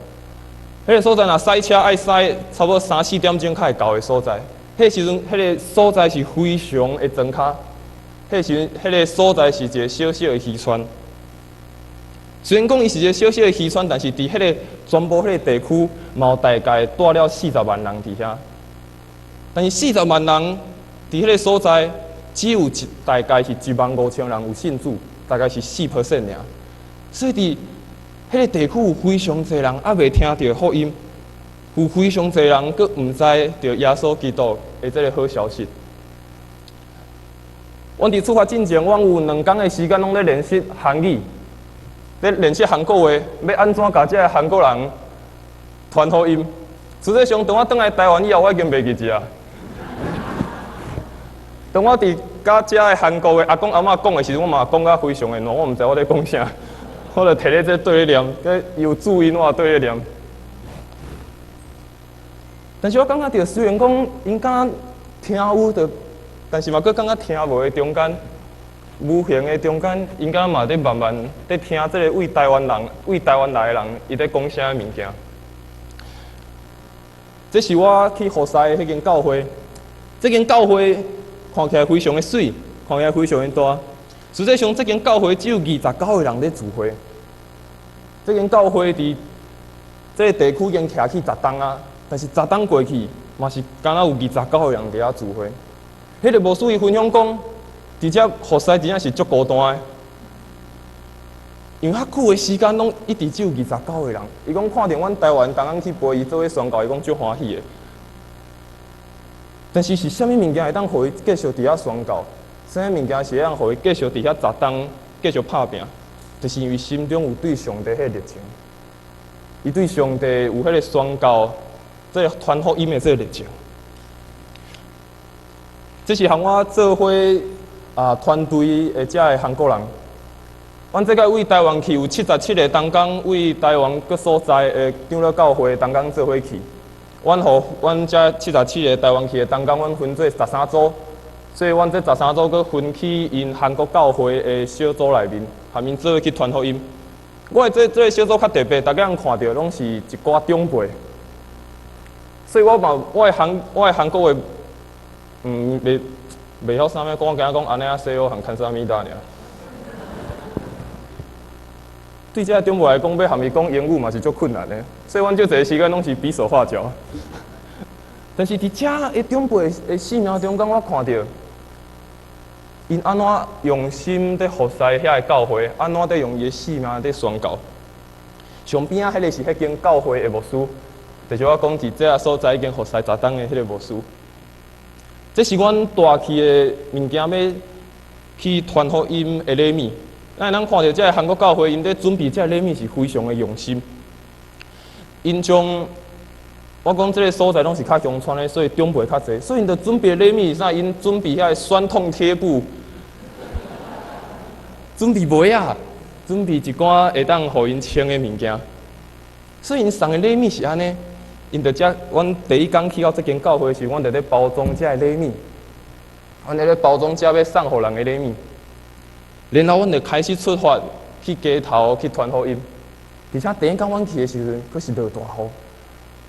彼個所在若駛車愛駛差不多三四點鐘才會到的所在。彼個時陣，彼個所在是非常的莊跤。彼個時陣，彼個所在是一個小小的漁村。雖然講伊是一個小小的漁村，但是佇彼個全部彼個地區，嘛有大概蹛了四十萬人佇遐。但是四十萬人佇彼個所在，只有大概是1萬5千人有信主，大概是4% 爾。所以佇彼個地區有非常濟人猶未聽著福音，有非常濟人閣毋知著耶穌基督的這个好消息。阮佇出發進前，阮有2工的時間攏咧練習韓語，咧練習韓國話，欲按怎共這个韓國人傳福音。實際上，當我轉來台灣以後，我已經袂記得啊。當我佇佮遮的韓國的阿公阿嬤講的時陣，我嘛講甲非常的爛，我毋知我咧講啥，我就提咧這對咧念，這有注音我對咧念。但是我感覺著，雖然講𪜶敢若聽有著，但是嘛閣感覺聽無的中間，無形的中間，𪜶敢若嘛佇慢慢佇聽這個為台灣人、為台灣來的人，伊佇講啥物件。這是我去服侍的彼間教會，這間教會看起來非常的媠，看起來非常的大。實際上，這間教會只有29個人佇聚會。這間教會佇這個地區已經徛起10冬啊，但是10冬過去，嘛是敢若有二十九個人佇遐聚會。彼個牧師伊分享講，佇遮服侍真正是足孤單的，因為較久的時間攏一直只有二十九個人。伊講看著阮台灣同工去陪伊做伙宣教，伊講足歡喜的。但是是啥物物件會當予伊繼續佇遐宣教？啥物物件是會當予伊繼續佇遐10冬繼續拍拚？就是因為心中有對上帝彼個熱情，伊對上帝有彼個宣教、這個傳福音的這個熱情。這是和我做伙啊團隊的遮个韓國人。阮這個為台灣去有77個同工，為台灣各所在的長老教會同工做伙去。阮予阮遮77個台灣去的同工，阮分做13組，所以阮這13組閣分去𪜶韓國教會的小組內面，和𪜶做伙去傳福音。我的這個小組較特別，逐家人看著攏是一寡長輩，所以我嘛我的韓國話，袂曉啥物講，我敢若講안녕하세요和감사합니다爾。對這個長輩來講，欲和伊講英語嘛是足困難的，所以阮足濟時間攏是比手畫腳。但是佇遮的長輩的生命中間，我看著𪜶按怎用心佇服侍遐个教會，按怎佇用伊的生命佇宣教。上邊仔彼个是彼間教會的牧師，就是我講佇這个所在已經服侍10冬的彼个牧師。這是阮帶去的物件，欲去傳福音的禮物。咱會當看著這个韓國教會，𪜶佇準備這个禮物是非常的用心。𪜶將我講這个所在攏是較鄉村的，所以長輩較濟，所以𪜶就準備禮物是啥？𪜶準備遐个酸痛貼布，準備襪仔，準備一寡會當予𪜶穿的物件。所以𪜶送的禮物是按呢，𪜶就遮，阮第一工去到這間教會時，阮就咧包裝這个禮物，阮咧包裝這欲送予人的禮物。然後阮就開始出發去街頭去傳福音，而且第一工阮去的時陣，閣是落大雨。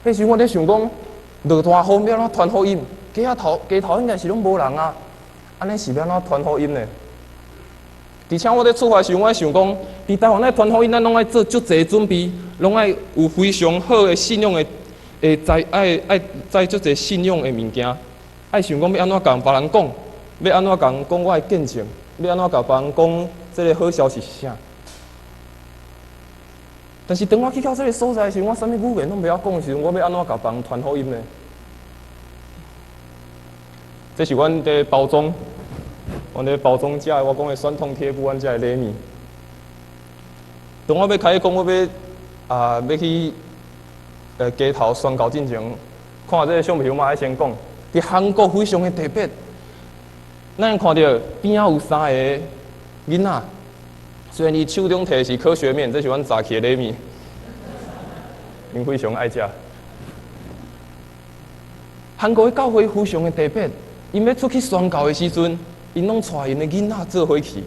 彼時我咧想講，落大雨欲按怎傳福音？街頭應該是攏無人啊，按呢是欲按怎傳福音呢？而且我咧出發時，我想講，佇台灣咧傳福音，咱攏愛做足濟準備，攏愛有非常好的信仰的，會載愛載足濟信仰的物件，愛想講欲按怎共別人講，欲按怎共人講我的見證。欲按怎共別人講這个好消息是啥？但是當我去到這个所在時，我啥物語言攏袂曉講的時陣，我欲按怎共別人傳福音呢？這是阮佇包裝，阮佇包裝遮的我講的酸痛貼布，阮遮的禮物。當我欲開始講，我欲啊欲去街頭宣告進前，看這个小朋友嘛愛先講，佇韓國非常的特別。咱看著邊仔有三个囡仔，雖然伊手中提的是科學麵，這是阮早起的禮物，𪜶非常愛食。韓國的教會非常的特別，𪜶欲出去宣教的時陣，𪜶攏帶𪜶的囡仔做伙去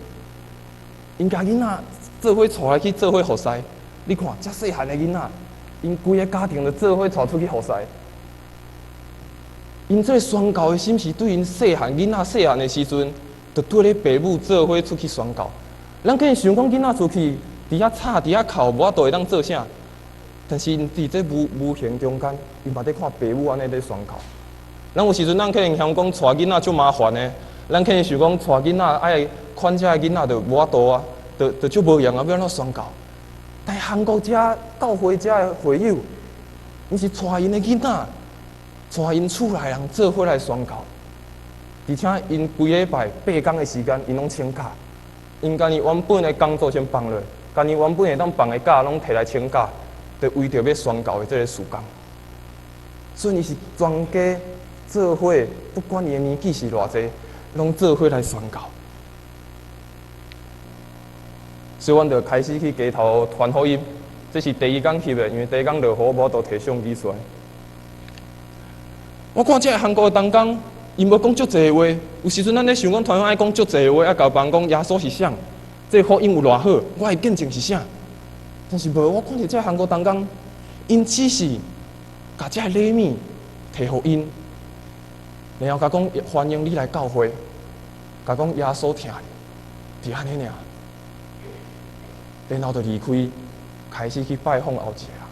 ，𪜶共囡仔做伙帶來去做伙服侍。你看，遮細漢的囡仔，𪜶規个家庭就做伙帶出去服侍。𪜶這个宣教的心是對𪜶細漢囡仔細漢的時陣，就綴咧爸母做伙出去宣教。咱可能想講囡仔出去，佇遐吵，佇遐哭，無法度會當做啥。但是𪜶佇這無形中間，𪜶嘛佇看爸母按呢咧宣教。咱有時陣，咱可能嫌講帶囡仔足麻煩的，咱可能想講帶囡仔愛看這个囡仔就無法度啊，就足無閒啊，欲按怎宣教？但韓國遮教會遮的會友，𪜶是帶𪜶的囡仔，帶𪜶厝內人做伙來宣教，而且𪜶規禮拜8工的時間，𪜶攏請假，𪜶家己原本的工作先放落，家己原本會當放的假攏提來請假，就為著欲宣教的這个事工。所以𪜶是全家做伙，不管伊的年紀是偌濟，攏做伙來宣教。所以，阮就開始去街頭傳福音。這是第二工翕的，因為第一工落雨，無法度提相機出來。我看這个韓國的同工，伊無講足濟話。有時陣咱咧想講，團長愛講足濟話，啊，共別人講耶穌是啥，這個福音有偌好，我的見證是啥？但是無，我看著這個韓國同工，𪜶只是共這个禮物提予𪜶，然後共講歡迎你來教會，共講耶穌疼你，就按呢爾，然後就離開，開始去拜訪後一個人。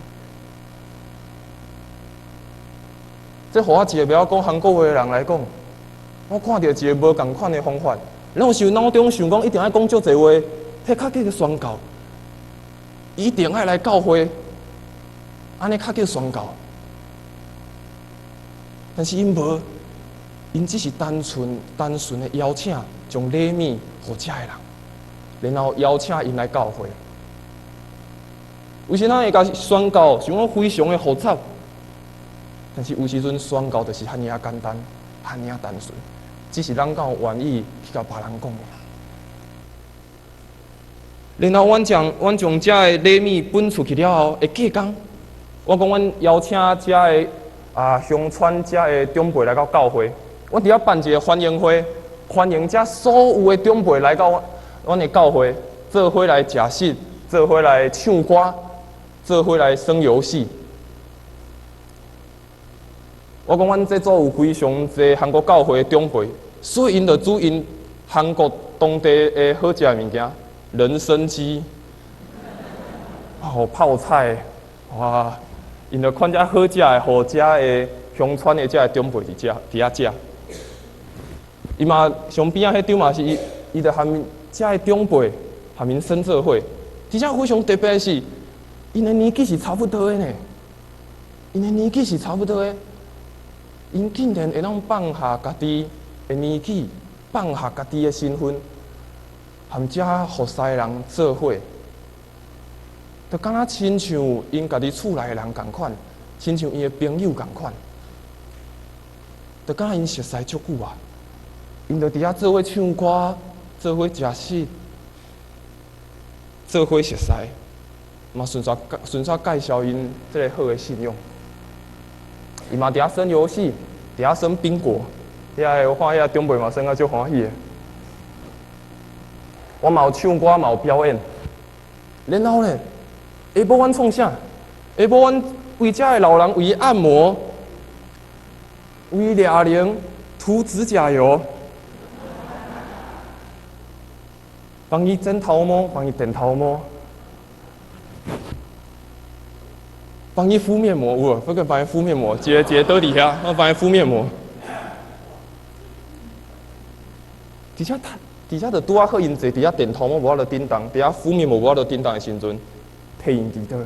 這予我一個袂曉講韓國話的人來講，我看著一個無仝款的方法。咱有時腦中想講，一定愛講足濟話，彼較叫做宣教，一定愛來教會，按呢較叫宣教。但是𪜶無，𪜶只是單純單純的邀請，將禮物予遮的人，然後邀請𪜶來教會。有時咱會共宣教想講非常的複雜。但是有時陣宣教就是遐爾仔簡單，遐爾仔單純，只是咱敢有願意去共別人講。然後阮將遮个禮物分出去了後，會過工，我講阮邀請遮个鄉村遮个長輩來到教會，阮佇遐辦一个歡迎會，歡迎遮所有的長輩來到阮的教會，做伙來食食，做伙來唱歌，做伙來耍遊戲。我講阮這組有非常濟韓國教會的長輩，所以𪜶就煮𪜶韓國當地的好食的物件，人參雞，哦泡菜，哇！𪜶就款遮好食的，予遮的鄉村的遮的長輩佇遐食。伊嘛上邊仔彼張嘛是伊，伊就含遮的長輩含𪜶耍做伙，而且非常特別的是，𪜶的年紀是差不多的呢，𪜶的年紀是差不多的。𪜶竟然會當放下家己的年紀，放下家己的身份，含遮服侍的人做伙，就敢若親像𪜶家己厝內的人仝款，親像𪜶的朋友仝款，就敢若𪜶熟似足久啊！𪜶就佇遐做伙唱歌，做伙食食，做伙熟似，嘛順紲順紲介紹𪜶這个好的信仰。伊嘛佇遐耍遊戲，佇遐耍賓果，遐個我看遐長輩嘛耍甲足歡喜的。我嘛有唱歌，嘛有表演。然後咧，下晡阮創啥？下晡阮為遮个老人為伊按摩，為伊掠鈴、塗指甲油，幫伊剪頭毛，幫伊電頭毛。幫伊敷面膜，有無？不過幫伊敷面膜，一个一个倒佇遐，我幫伊敷面膜。而且他，而且就拄仔好，𪜶坐佇遐電頭毛無法度振動，佇遐敷面膜無法度振動的時陣，替𪜶祈禱。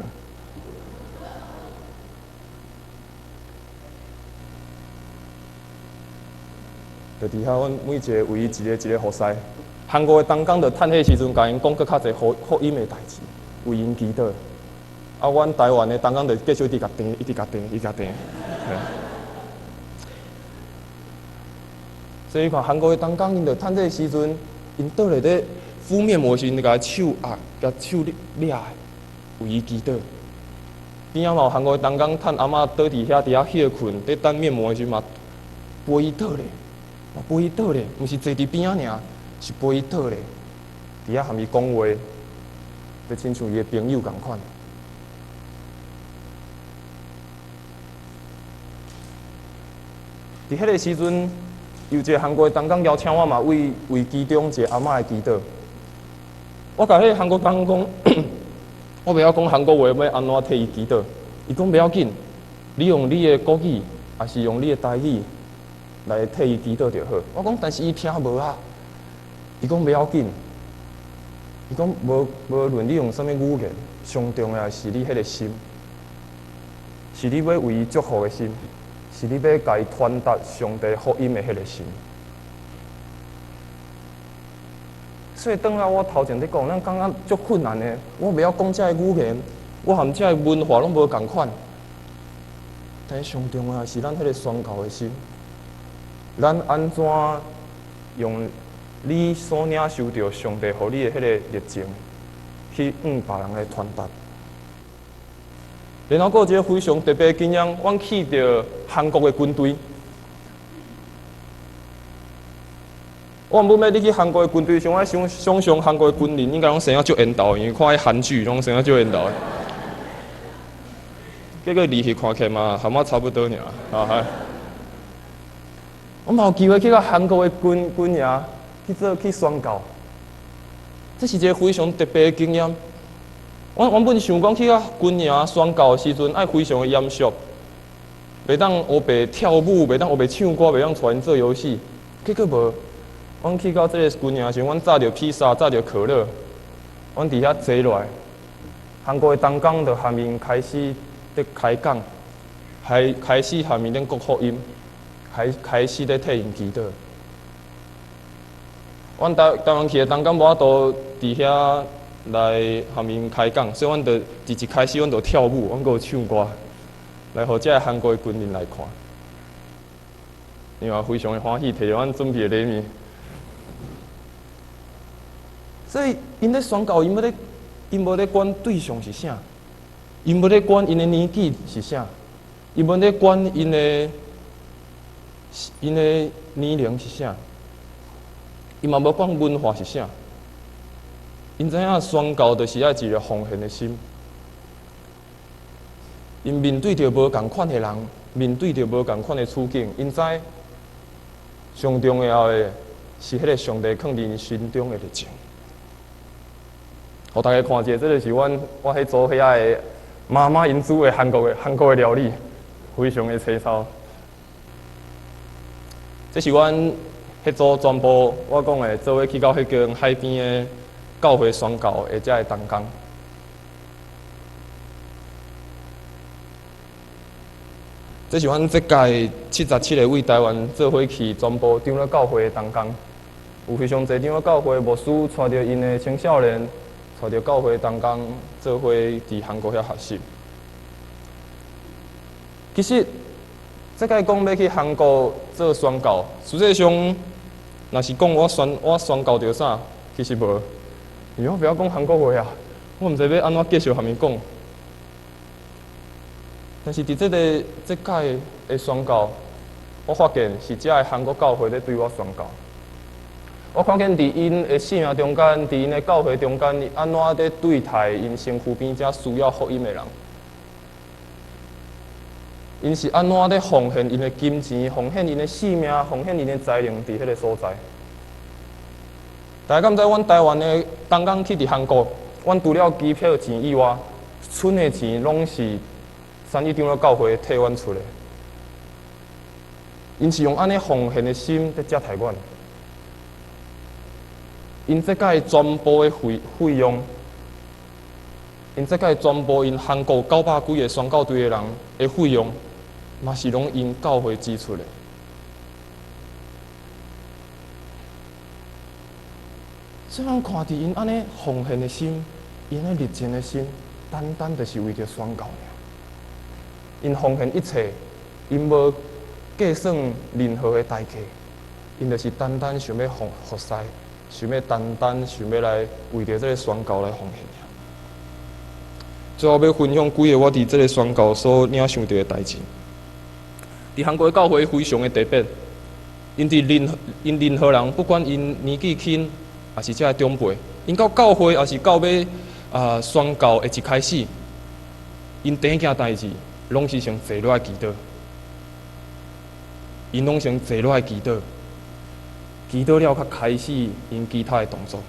就佇遐，阮每一个為伊一个一个服侍。韓國的同工就趁彼時陣，共𪜶講閣較濟福音的代誌，為𪜶祈禱。啊，阮台灣的同工就繼續一直共訂，一直共訂，一直共訂。所以看韓國的同工，𪜶就趁這个時陣，𪜶倒咧咧敷面膜時，𪜶就共手壓，共手咧掠的，為伊祈禱。邊仔嘛有韓國的同工，趁阿嬤倒佇遐，佇遐歇睏，咧等面膜的時陣嘛，陪伊倒咧，嘛陪伊倒咧，毋是坐佇邊仔爾，是陪伊倒咧，佇遐含伊講話，就親像伊的朋友仝款。佇彼个時陣，有一个韓國的同工邀請我嘛，為為其中一个阿嬤來祈禱。我共彼个韓國同工講，我袂曉講韓國話，欲按怎替伊祈禱？伊講袂要緊，你用你的國語，抑是用你的台語來替伊祈禱就好。我講，但是伊聽無啊。伊講袂要緊，伊講無無論你用啥物語言，上重要是你彼个心，是你欲為伊祝福的心。是你欲共伊傳達上帝福音的彼个心。所以，轉來我頭前咧講，咱感覺足困難的。我袂曉講這个語言，我含這个文化攏無仝款。但是上重要是咱彼个宣教的心。咱按怎用你所領受著上帝予你的彼个熱情，去向別人來傳達。然後，閣有一个非常特別的經驗，阮去著韓國的軍隊，我原本欲你去韓國的軍隊時，我想想像韓國的軍人應該攏生啊足緣投，因為看彼韓劇攏生啊足緣投的。結果離去看起來嘛，含我差不多爾，啊係。我嘛有機會去到韓國的軍營去做去宣教，這是一個非常特別的經驗。我原本想講去到軍營宣教的時陣，愛非常的嚴肅，袂當烏白跳舞，袂當烏白唱歌，袂當帶𪜶做遊戲。結果無，阮去到這个軍營時，阮紮著披薩，紮著可樂，阮佇遐坐落來。韓國的同工就含𪜶開始佇開講，開始含𪜶咧講福音，開始咧替𪜶祈禱。阮台灣去的同工無法度佇遐來含𪜶開講，所以阮就佇一開始阮就跳舞，阮閣有唱歌，來予這个韓國的軍人來看，𪜶嘛非常的歡喜，提著阮準備的禮物。所以，𪜶咧宣教，𪜶無咧管對象是啥，𪜶無咧管𪜶的年紀是啥，𪜶無咧管𪜶的年齡是啥，伊嘛無管文化是啥。𪜶知影宣教就是愛一个奉獻的心。𪜶面對著無仝款的人，面對著無仝款的處境，𪜶知上重要的是彼个上帝囥佇𪜶心中的熱情。予大家看一下，這个是阮彼組遐的媽媽𪜶煮的韓國的料理，非常的青草。這是阮彼組全部我講的，做伙去到彼間海邊的教會宣教的這个同工。這是阮這屆77个為台灣做伙去全部長老教會的同工，有非常濟長老教會牧師帶著𪜶的青少年，帶著教會同工做伙佇韓國遐學習。其實，這屆講欲去韓國做宣教，實際上，若是講我宣教著啥，其實無，因為我袂曉講韓國話啊，我毋知欲按怎繼續含𪜶講。但是佇這屆的宣教，我發現是這个韓國教會咧對我宣教。我看見佇𪜶的生命中間，佇𪜶的教會中間，按怎咧對待𪜶身軀邊遮需要福音的人？𪜶是按怎咧奉獻𪜶的金錢、奉獻𪜶的性命、奉獻𪜶的才能佇彼个所在？大家敢知阮台灣的同工去佇韓國，阮除了機票錢以外，剩的錢攏是三一長老教會替阮出的。𪜶是用按呢奉獻的心佇接待阮。𪜶這屆全部的費用，𪜶這屆全部𪜶韓國900幾个宣教隊的人的費用，嘛是攏𪜶教會支出的。所以，咱看佇𪜶按呢奉獻的心，𪜶按呢熱情的心，單單就是為著宣教爾。𪜶奉獻一切，𪜶無計算任何的代價，𪜶就是單單想欲服侍，想欲單單想欲來為著這个宣教來奉獻。最後欲分享幾个我佇這个宣教所領受著的代誌。佇韓國教會非常的特別，𪜶任何人，不管𪜶年紀輕，抑是這个長輩，𪜶到教會，抑是到欲宣教的一開始，𪜶第一件代誌，攏是先坐落來祈禱。𪜶攏先坐落來祈禱，祈禱了，才開始𪜶其他的動作。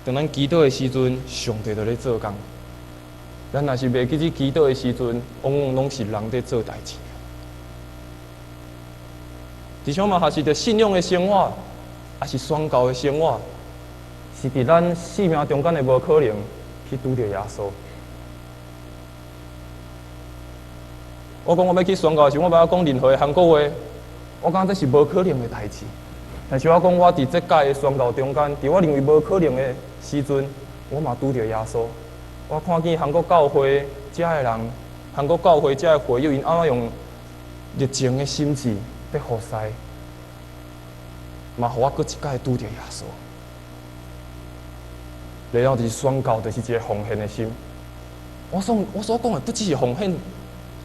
當咱祈禱的時陣，上帝就咧做工。咱若是袂記得祈禱的時陣，往往攏是人咧做代誌。而且嘛，學習著信仰的生活，抑是宣教的生活，是佇咱生命中間的無可能去拄著耶穌。我講我欲去宣教的時，我袂曉講任何的韓國話，我感覺這是無可能的代誌。但是我講我佇這屆的宣教中間，佇我認為無可能的時陣，我嘛拄著耶穌。我看見韓國教會遮的人，韓國教會遮的會友，𪜶按怎用熱情的心志佇服侍，嘛予我閣一擺拄著耶穌。然後就是宣教，就是一个奉獻的心。我所講的不只是奉獻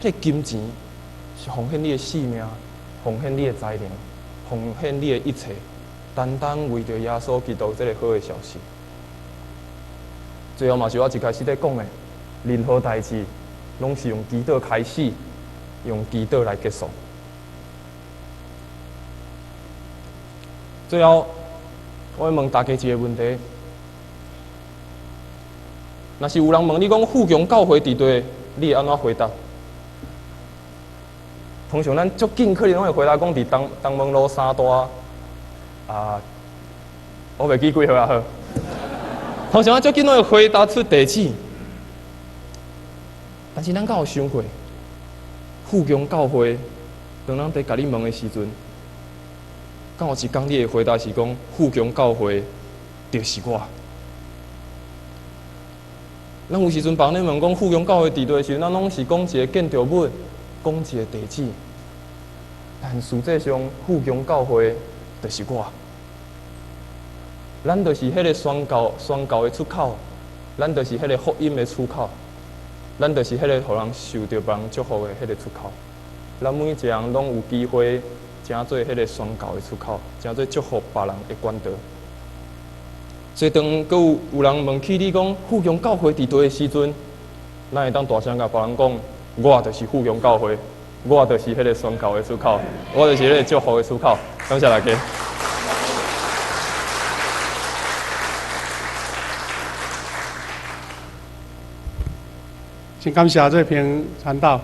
這个金錢，是奉獻你的性命，奉獻你的才能，奉獻你的一切，單單為著耶穌基督這个好的消息。最後嘛是我一開始咧講的，任何代誌攏是用祈禱開始，用祈禱來結束。最後，我欲問大家一个問題：若是有人問你講富強教會佇佗，你會按怎回答？通常咱足緊可能攏會回答講佇東門路三大啊，我袂記幾號啊好。通常咱足緊攏會回答出地址，但是咱敢有想過，富強教會當人佇共你問的時陣，敢有一工你會回答是講富強教會就是我？咱有時陣別人咧問講富強教會佇佗的時陣，咱攏是講一個建築物，講一個地址，但實際上富強教會就是我。咱就是彼个宣告的出口，咱就是彼个福音的出口，咱就是彼个予人受著別人祝福的彼个出口。咱每一个人攏有機會，成做彼個宣告的出口，成做祝福別人的管道。所以當閣有人問起你講富強教會佇佗的時陣，咱會當大聲共別人講，我就是富強教會，我就是彼个宣告的出口，我就是彼个祝福的出口。感謝大家。真感謝這篇傳道，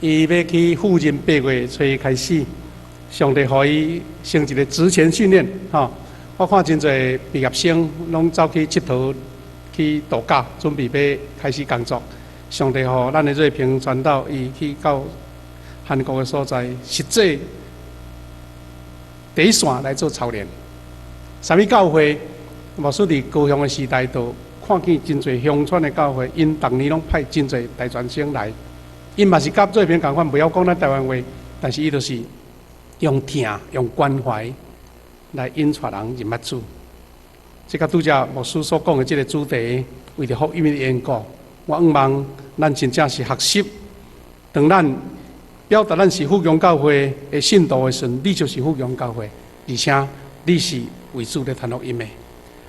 伊欲去赴任8月初開始，上帝予伊先一個職前訓練，吼。我看真濟畢業生攏走去𨑨迌、去度假，準備欲開始工作。上帝予咱的瑞平傳道，伊去到韓國的所在，實際第一線來做操練。啥物教會？牧師佇高雄的時代，就看見真濟鄉村的教會，𪜶逐年攏派真濟大專生來，𪜶嘛是佮瑞平仝款，袂曉講咱台灣話，但是伊就是用疼、用關懷來引帶人認捌主。這佮拄才牧師所講的這个主題，為著福音的緣故，我向望咱真正是學習，當咱表達咱是富強教會的信徒的時陣，你就是富強教會，而且你是為主咧傳福音的。